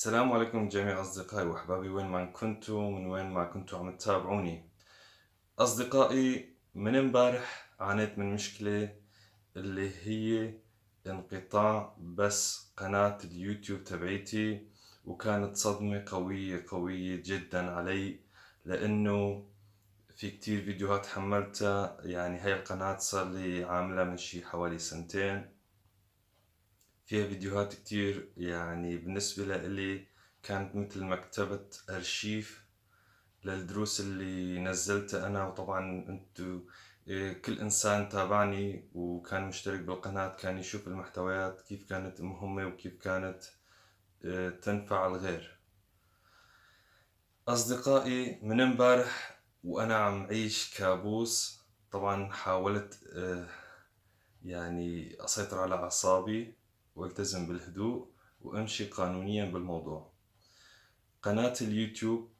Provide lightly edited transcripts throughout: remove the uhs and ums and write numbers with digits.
السلام عليكم جميع أصدقائي وأحبابي، وين ما كنتوا، من وين ما كنتوا عم تتابعوني. أصدقائي، من امبارح عانيت من مشكلة اللي هي انقطاع بس قناة اليوتيوب تبعيتي، وكانت صدمة قوية قوية جدا علي، لأنه في كتير فيديوهات حملتها. يعني هاي القناة صار لي عاملها من شي حوالي سنتين، فيها فيديوهات كتير، يعني بالنسبة لإلي كانت مثل مكتبة أرشيف للدروس اللي نزلتها أنا. وطبعا انتو كل إنسان تابعني وكان مشترك بالقناة كان يشوف المحتويات كيف كانت مهمة وكيف كانت تنفع الغير. أصدقائي، من امبارح وأنا عم عيش كابوس. طبعا حاولت يعني أسيطر على أعصابي والتزم بالهدوء وامشي قانونيا بالموضوع. قناة اليوتيوب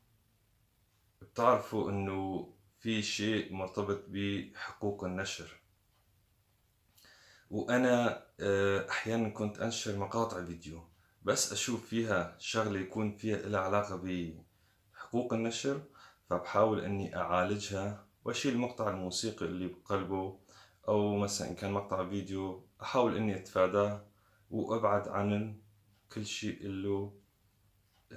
بتعرفوا انه في شيء مرتبط بحقوق النشر، وانا احيانا كنت انشر مقاطع فيديو بس اشوف فيها شغلة يكون فيها لها علاقة بحقوق النشر، فبحاول اني اعالجها واشيل المقطع الموسيقي اللي بقلبه، او مثلا ان كان مقطع فيديو احاول اني اتفاداه وابعد عن كل شيء له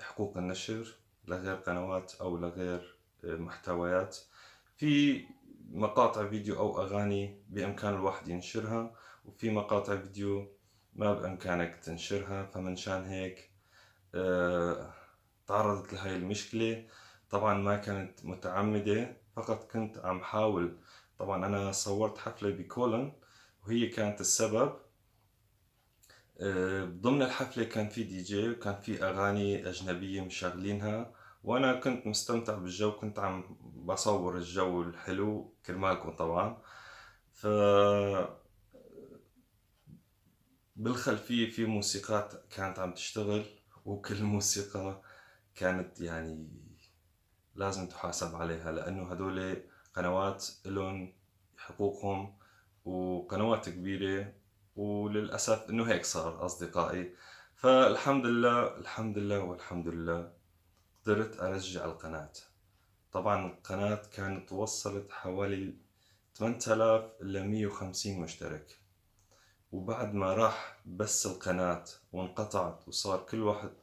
حقوق النشر لغير قنوات او لغير محتويات. في مقاطع فيديو او اغاني بامكان الواحد ينشرها، وفي مقاطع فيديو ما بامكانك تنشرها، فمنشان هيك تعرضت لهي المشكلة. طبعا ما كانت متعمدة، فقط كنت عم حاول. طبعا انا صورت حفلة بكولن وهي كانت السبب. ضمن الحفلة كان في دي جي وكان في أغاني أجنبية مشغلينها، وأنا كنت مستمتع بالجو، كنت عم بصور الجو الحلو كرمالكم طبعا. ف بالخلفية في موسيقات كانت عم تشتغل، وكل موسيقى كانت يعني لازم تحاسب عليها، لأنه هدول قنوات لهم حقوقهم وقنوات كبيرة، وللأسف إنه هيك صار أصدقائي. فالحمد لله، الحمد لله والحمد لله قدرت أرجع القناة. طبعا القناة كانت وصلت حوالي 8000 إلى 150 مشترك، وبعد ما راح بس القناة وانقطعت وصار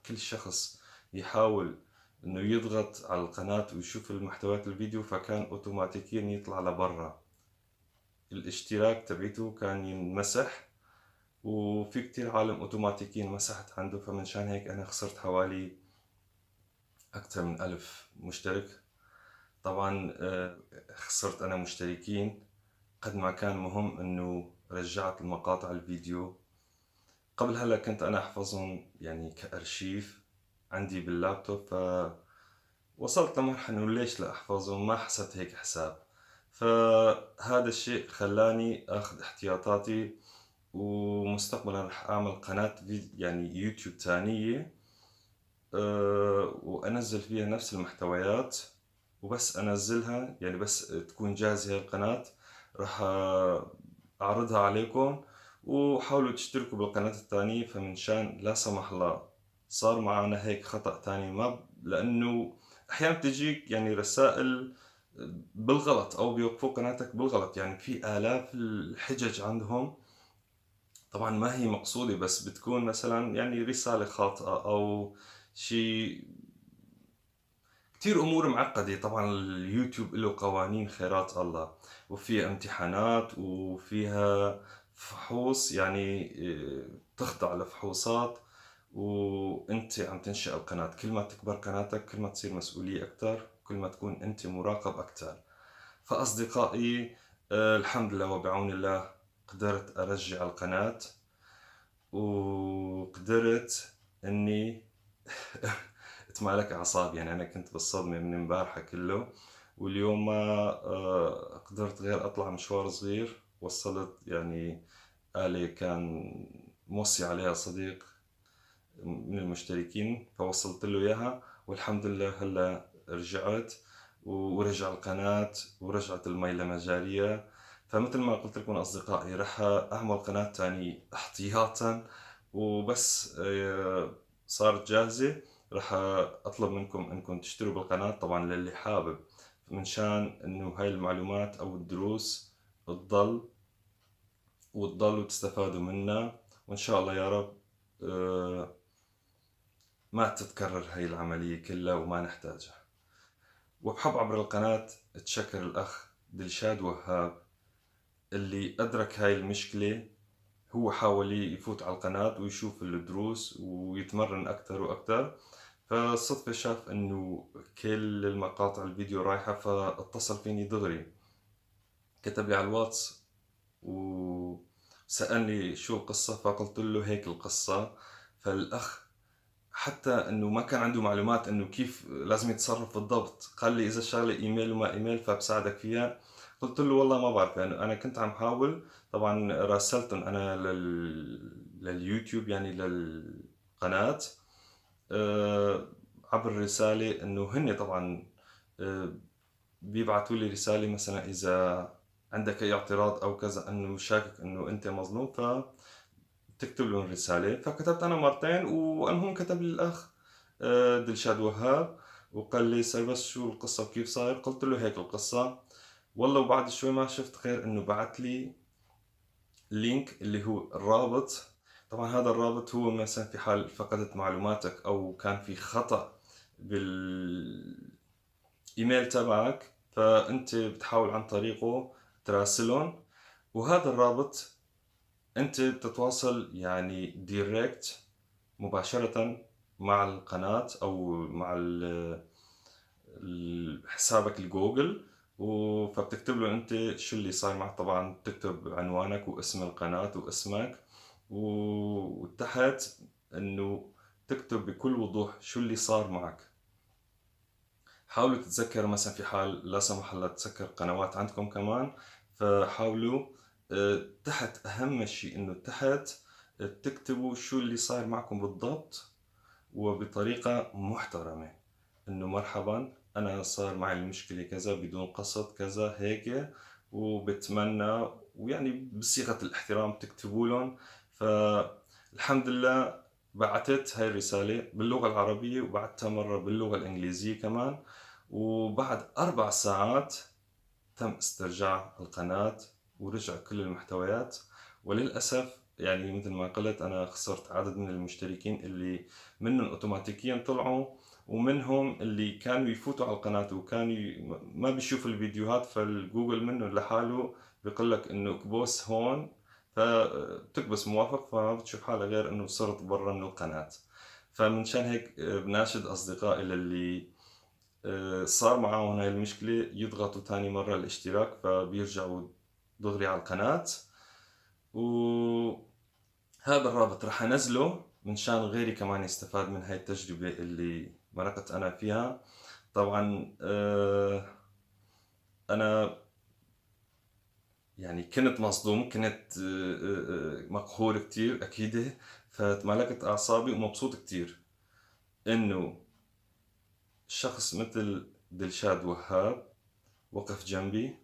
كل شخص يحاول إنه يضغط على القناة ويشوف المحتويات الفيديو، فكان أوتوماتيكيا يطلع لبرا، الاشتراك تبعته كان ينمسح، وفي كتير عالم اوتوماتيكيا مسحت عنده. فمنشان هيك انا خسرت حوالي اكثر من 1000 مشترك. طبعا خسرت انا مشتركين قد ما كان مهم انه رجعت المقاطع الفيديو. قبل هلا كنت انا احفظهم يعني كارشيف عندي باللابتوب، فوصلت لمرحلة انه ليش لا احفظهم، ما حسبت هيك حساب. فهذا الشيء خلاني اخذ احتياطاتي، ومستقبلا رح اعمل قناة يعني يوتيوب تانية، وانزل فيها نفس المحتويات، وبس انزلها يعني بس تكون جاهزة القناة رح اعرضها عليكم، وحاولوا تشتركوا بالقناة الثانية. فمنشان لا سمح الله صار معنا هيك خطأ تاني، ما لانه احيانا بتجيك يعني رسائل بالغلط او بيوقفوا قناتك بالغلط، يعني في الاف الحجج عندهم، طبعا ما هي مقصودة، بس بتكون مثلا يعني رسالة خاطئة أو شيء، كتير أمور معقدة. طبعا اليوتيوب له قوانين خيرات الله، وفيها امتحانات وفيها فحوص، يعني تخضع لفحوصات وانت عم تنشئ القناة. كل ما تكبر قناتك كل ما تصير مسؤولية أكتر، كل ما تكون انت مراقب أكتر. فأصدقائي، الحمد لله وبعون الله قدرت أرجع القناة، وقدرت إني اتمالك أعصابي. يعني أنا كنت بالصدمة من امبارحة كله، واليوم ما قدرت غير أطلع مشوار صغير. وصلت يعني آلة كان موصي عليها صديق من المشتركين، فوصلت له إياها، والحمد لله هلا رجعت ورجع القناة ورجعت المي لمجاريها. فمثل ما قلت لكم أصدقائي، رح أعمل قناة تانية احتياطا، وبس صارت جاهزة رح اطلب منكم انكم تشتروا بالقناة، طبعا للي حابب، منشان انه هاي المعلومات او الدروس تضل وتضلوا تستفادوا منها، وان شاء الله يا رب ما تتكرر هاي العملية كلها وما نحتاجها. وبحب عبر القناة اتشكر الأخ دلشاد وهاب اللي أدرك هاي المشكلة. هو حاول يفوت على القناة ويشوف الدروس ويتمرن أكثر وأكثر، فالصدفة شاف إنه كل المقاطع الفيديو رايحة، فاتصل فيني دغري، كتب لي على الواتس وسألني شو القصة، فقلت له هيك القصة. فالأخ حتى انه ما كان عنده معلومات انه كيف لازم يتصرف بالضبط، قال لي اذا الشغله ايميل وما ايميل فبساعدك فيها. قلت له والله ما بعرف، يعني انا كنت عم حاول، طبعا راسلتهم انا لليوتيوب يعني للقناه عبر رساله، انه هن طبعا بيبعثوا لي رساله مثلا اذا عندك اي اعتراض او كذا، انه شاكك انه انت مظلوم، ف تكتب لهم رسالة. فكتبت أنا مرتين، والمهم كتب لي الأخ دلشاد وهاب وقال لي سربست شو القصة وكيف صاير؟ قلت له هيك القصة والله. وبعد شوي ما شفت غير إنه بعت لي link اللي هو الرابط. طبعا هذا الرابط هو مثلا في حال فقدت معلوماتك أو كان في خطأ بالإيميل تبعك، فأنت بتحاول عن طريقه تراسلهم، وهذا الرابط انت بتتواصل يعني direct مباشرة مع القناة او مع حسابك الجوجل، فبتكتب له انت شو اللي صار معك. طبعا بتكتب عنوانك واسم القناة واسمك، وتحت انه تكتب بكل وضوح شو اللي صار معك. حاولوا تتذكروا مثلا في حال لا سمح الله تسكر قنوات عندكم كمان، فحاولوا تحت، اهم شيء انه تحت تكتبوا شو اللي صار معكم بالضبط وبطريقة محترمة، انه مرحبا انا صار معي المشكلة كذا بدون قصد كذا هيك، وبتمنى، ويعني بصيغة الاحترام تكتبوا لهم. فالحمد لله بعثت هاي الرسالة باللغة العربية، وبعثتها مرة باللغة الإنجليزية كمان، وبعد 4 ساعات تم استرجاع القناة ورجع كل المحتويات. وللأسف يعني مثل ما قلت أنا خسرت عدد من المشتركين اللي منهم أوتوماتيكيا طلعوا، ومنهم اللي كانوا يفوتوا على القناة وكانوا ما بيشوفوا الفيديوهات، فالجوجل منهم لحاله بيقول لك إنه اكبس هون، فبتكبس موافق، فما بتشوف حالك غير إنه صرت برا من القناة. فمنشان هيك بناشد أصدقائي للي صار معاهم هاي المشكلة يضغطوا تاني مرة الاشتراك، فبيرجعوا دغري على القناة. وهذا الرابط رح انزله منشان غيري كمان يستفاد من هاي التجربة اللي مرقت انا فيها. طبعا انا يعني كنت مصدوم، كنت مقهور كتير اكيد، فتملكت اعصابي ومبسوط كتير انه شخص مثل دلشاد وهاب وقف جنبي.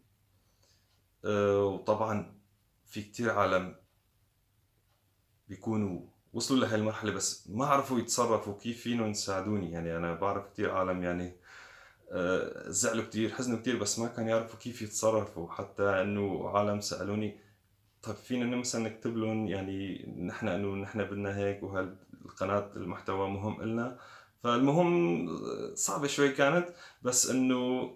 وطبعا في كتير عالم بيكونوا وصلوا لهي المرحلة بس ما عرفوا يتصرفوا كيف فينهم يساعدوني. يعني أنا بعرف كتير عالم يعني زعلوا كتير، حزنوا كتير، بس ما كانوا يعرفوا كيف يتصرفوا. حتى إنه عالم سألوني طيب فينا مثلا نكتب لهم يعني نحن إنه نحن بدنا هيك وهالقناة المحتوى مهم إلنا. فالمهم صعبة شوي كانت، بس إنه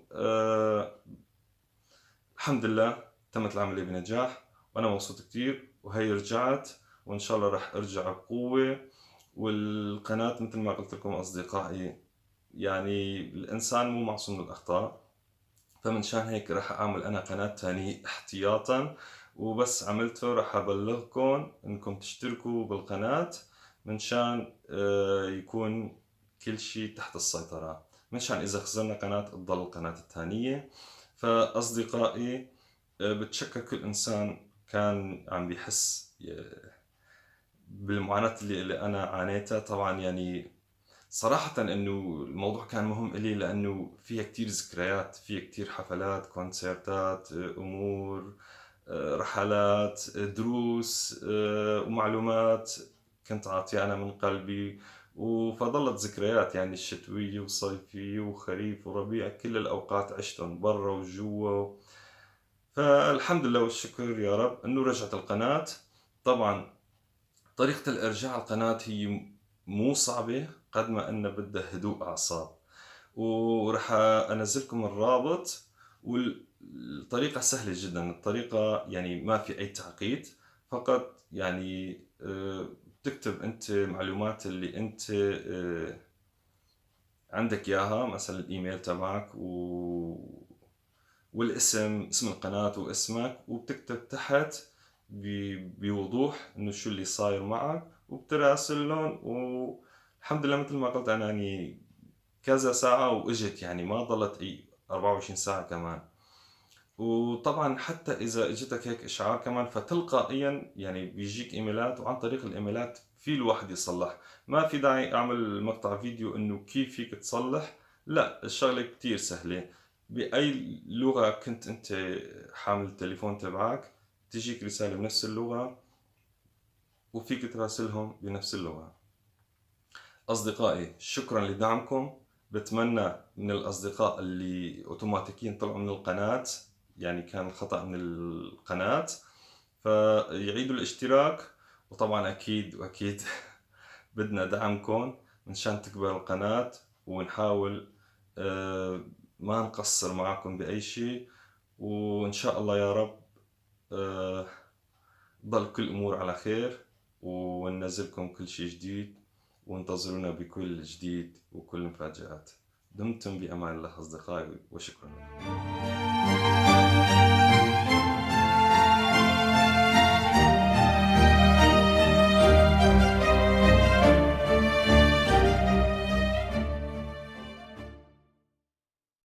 الحمد لله تمت العملية بنجاح وأنا مبسوط كتير، وهي رجعت وإن شاء الله رح أرجع بقوة. والقناة مثل ما قلت لكم أصدقائي يعني الإنسان مو معصوم من الأخطاء، فمن شان هيك رح أعمل أنا قناة تانية احتياطا، وبس عملته رح أبلغكم إنكم تشتركوا بالقناة من شان يكون كل شيء تحت السيطرة، من شان إذا خسرنا قناة تضل القناة الثانية. فأصدقائي بتشكر كل إنسان كان عم بيحس بالمعاناة اللي أنا عانيتها. طبعا يعني صراحة إنه الموضوع كان مهم إلي لأنه فيها كتير ذكريات، فيها كتير حفلات، كونسرتات، أمور، رحلات، دروس، ومعلومات كنت عاطيها أنا من قلبي، وفضلت ذكريات يعني الشتوية والصيفية وخريف وربيع، كل الأوقات عشتهم برا وجوا. فالحمد لله والشكر يا رب إنه رجعت القناة. طبعا طريقة الإرجاع القناة هي مو صعبة قد ما إنها بدها هدوء أعصاب، ورح أنزلكم الرابط. والطريقة سهلة جدا، الطريقة يعني ما في أي تعقيد، فقط يعني بتكتب أنت المعلومات اللي أنت عندك إياها، مثلا الإيميل تبعك والاسم، اسم القناة واسمك، وبتكتب تحت بوضوح إنه شو اللي صاير معك، وبتراسلهم. والحمد لله مثل ما قلت أنا يعني كذا ساعة وإجت، يعني ما ضلت أي 24 ساعة كمان. وطبعا حتى إذا إجتك هيك إشعار كمان فتلقائيا يعني بيجيك إيميلات، وعن طريق الإيميلات في الواحد يصلح. ما في داعي أعمل مقطع فيديو إنه كيف فيك تصلح، لا، الشغلة كتير سهلة. بأي لغة كنت أنت حامل التليفون تبعك تجيك رسالة بنفس اللغة وفيك تراسلهم بنفس اللغة. أصدقائي شكرا لدعمكم. بتمنى من الأصدقاء اللي أوتوماتيكيا طلعوا من القناة، يعني كان الخطأ من القناة، فيعيدوا الاشتراك. وطبعا أكيد وأكيد بدنا دعمكم منشان تكبر القناة، ونحاول ما نقصر معكم بأي شيء. وإن شاء الله يا رب ضل كل الأمور على خير، وننزلكم كل شيء جديد، وانتظرونا بكل جديد وكل مفاجآت. دمتم بأمان الله أصدقائي، وشكرا لكم.